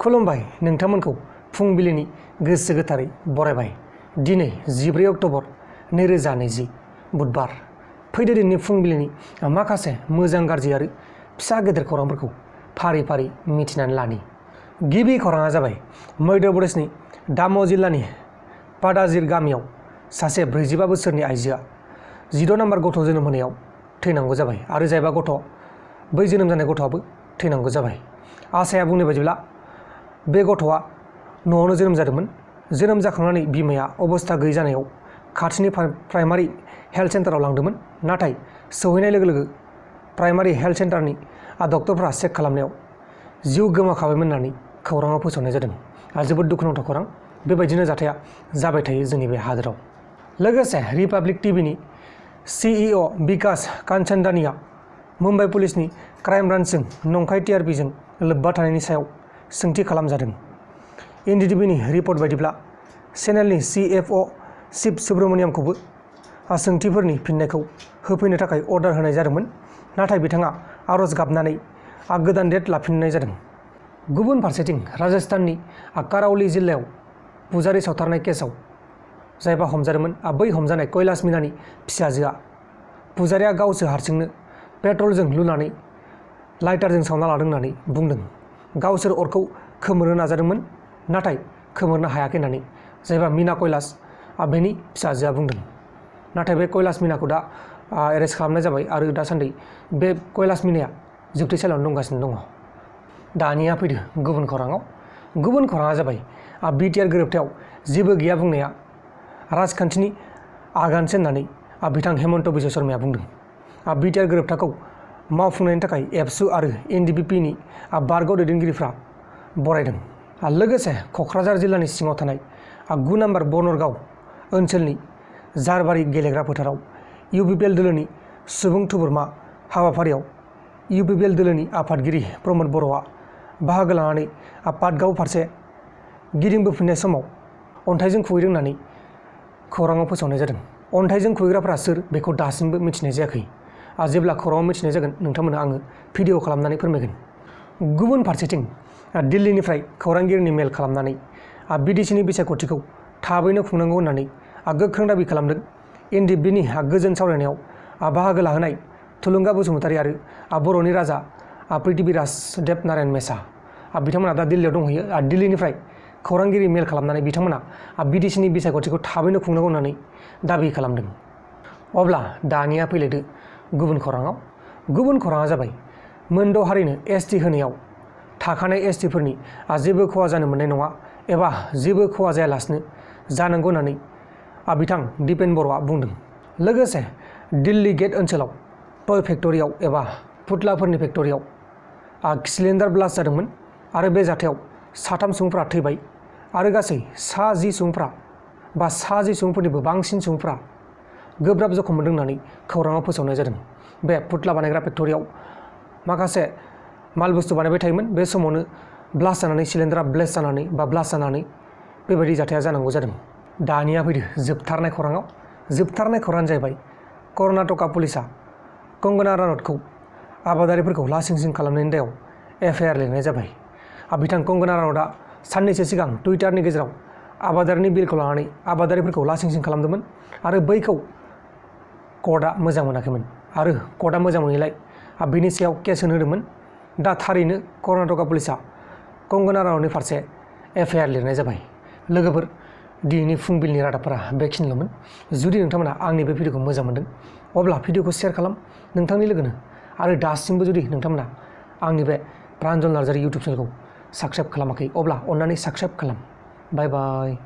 खुलुमबाय नोंथांमोनखौ फुंबिलिनि गोसो गोथारै बरायबाय। दिनै 14 अक्ट'बर 2020 बुधबार। फैदो दिनैनि फुंबिलिनि माखासे मोजां गाज्रि आरो फिसा गेदेर खौरांफोरखौ फारि फारि मिथिनानै लानि। गिबि खौराङा जाबाय मध्य प्रदेशनि दाम'ह जिल्लानि पाडाजिर गामियाव सासे 45 बोसोरनि आइजोआ 16 नम्बर गथ' जोनोम होनायाव थैनांगौ जाबाय आरो जायबा गथ' बै जोनोम जानाय गथ'आबो थैनांगौ जाबाय। आसाया बुंनाय बायदिब्ला बे गथ'आ न'आवनो जोनोम जादोंमोन। जोनोम जाखांनानै बिमाया अबस्था गैयै जानायाव खाथिनि प्राइमारि हेल्थ सेन्टाराव लांदोंमोन, नाथाय सौहैनाय लोगो लोगो प्राइमारि हेल्थ सेन्टारनि डक्टरफ्रा चेक खालामनायाव जिउ गोमाखाबायमोन होननानै खौराङाव फोसावनाय जादों। जोबोद दुखुनांथाव खौरां। बेबायदिनो जाथाया जाबाय थायो जोंनि बे हादोराव। लोगोसे रिपाब्लिक टिभिनि CEO बिकास कानचन्दानिया मुम्बाइ पुलिसनि क्राइम ब्रान्चजों नंखाय TRPजों लोब्बा थानायनि सायाव सोंथि खालामजादों। NDTVनि रिपर्ट बायदिब्ला चेनेलनि CFO शिव सुब्रमण्यमखौबो सोंथिफोरनि फिननायखौ होफैनो थाखाय अर्डार होनाय जादोंमोन, नाथाय बिथाङा आर'ज गाबनानै गोदान डेट लाफिननाय जादों। गुबुन फारसेथिं राजस्थाननि करावली जिल्लायाव पुजारी सावथारनाय केसआव जायबा हमजादोंमोन, बै हमजानाय कैलाश मीनानि फिसाजोआ पुजारीया गावसो हारसिंनो पेट्रलजों लुनानै लाइटारजों सावना लादों होननानै बुंदों। गावसोर अरखौ खोमोरनो नाजादोंमोन, नाथाय खोमोरनो हायाखै होननानै जायबा मीना कैलाश बेनि फिसाजोआ बुंदों। नाथाय बे कैलाश मीनाखौ दा एरेस्ट खालामनाय जाबाय आरो दासान्दि बे कैलाश मीनाया जोबथेसालियावनो दंगासिनो दङ। दानिया फैदो गुबुन खौराङाव। गुबुन खौराङा जाबाय BTR गोरोबथायाव जेबो गैया बुंनाया राजखान्थिनि आगानसो होननानै बिथां हेमन्त बिश्व शर्माया बुंदों। BTR गोरोबथाखौ मावफुंनायनि थाखाय एबसु आरो NDPPनि बारग' दैदेनगिरिफ्रा बरायदों। लोगोसे क'क्राझार जिल्लानि सिङाव थानाय 9 नम्बर बनरगाव ओनसोलनि जारबारि गेलेग्रा फोथाराव UPPL दोलोनि सुबुं थुबुरमा हाबाफारियाव UPPL दोलोनि आफादगिरि प्रमद बर'आ बाहागो लानानै पाटगाव फारसे गिदिंबोफिननाय समाव अन्थाइजों खुबैदों होननानै खौराङाव फोसावनाय जादों। अन्थाइजों खुबैग्राफ्रा सोर बेखौ दासिमबो मिथिनाय जायाखै। जेब्ला खौराङाव मिथिनाय जागोन नोंथांमोननो आङो भिडिअ खालामनानै फोरमायगोन। गुबुन फारसेथिं दिल्लीनिफ्राय खौरांगिरिनि मेल खालामनानै BDCनि बिसायख'थिखौ थाबैनो खुंनांगौ होननानै गोख्रों दाबि खालामदों। NDPनि गोजोन सावरायनायाव बाहागो लाहोनाय थुलुंगा बसुमतारी आरो बर'नि राजा पृथ्वीराज देब नारायण मेसा बिथांमोना दा दिल्लीयाव दंहैयो। दिल्लीनिफ्राय खौरांगिरि मेल खालामनानै बिथांमोना BDCनि बिसायख'थिखौ थाबैनो खुंनांगौ होननानै दाबि खालामदों। अब्ला दानिया फैलायदो गुबुन खौराङाव। गुबुन खौराङा जाबाय मोनद' हारिनो ST होनायाव थाखानाय STफोरनि जेबो खहा जानो मोननाय नङा एबा जेबो खहा जायालासिनो जानांगौ होननानै बिथां दिपेन बर'आ बुंदों। लोगोसे दिल्ली गेट ओनसोलाव टय फेक्टरियाव एबा फुथलाफोरनि फेक्टरियाव सिलिन्डार ब्लास्ट जादोंमोन आरो बे जाथायाव 3 सुबुंफ्रा थैबाय आरो गासै 10 सुबुंफोरनिबो बांसिन सुबुंफ्रा गोब्राब जखम मोनदों होननानै खौराङाव फोसावनाय जादों। बे फुथला बानायग्रा फेक्टरियाव माखासे माल बुस्थु बानायबाय थायोमोन। बे समावनो ब्लास्ट जानानै सिलिन्डारा ब्लास्ट जानानै बेबायदि जाथाया जानांगौ जादों। दानिया फैदो जोबथारनाय खौराङाव। जोबथारनाय खौराङानो जाहैबाय कर्नाटका पुलिसा कंगना रानौतखौ आबादारिफोरखौ लासिंसिं खालामनायनि दायाव FIR लिरनाय जाबाय। बिथां कंगना रानौतआ साननैसो सिगां टुइटारनि गेजेराव आबादारिनि बिलखौ लानानै आबादारिफोरखौ लासिंसिं खालामदोंमोन आरो बैखौ कर्टआ मोजां मोनाखैमोन आरो कर्टआ मोजां मोनैलाय बिनि सायाव केस होदोंमोन। दा थारैनो कर्नाटका पुलिसा कंगना रानौतनि फारसे FIR लिरनाय जाबाय। लोगोफोर, दिनैनि फुंबिलिनि रादाबफोरा बेखिनिल'मोन। जुदि नोंथांमोना आंनि बे भिडिअखौ मोजां मोनदों अब्ला भिडिअखौ शेयार खालाम नोंथांनि लोगोनो आरो दासिमबो जुदि नोंथांमोना आंनि बे प्रान्जल नार्जारि इउटुब चेनेलखौ साबस्क्राइब खालामाखै अब्ला अन्नानै साबस्क्राइब खालाम। बाय बाय।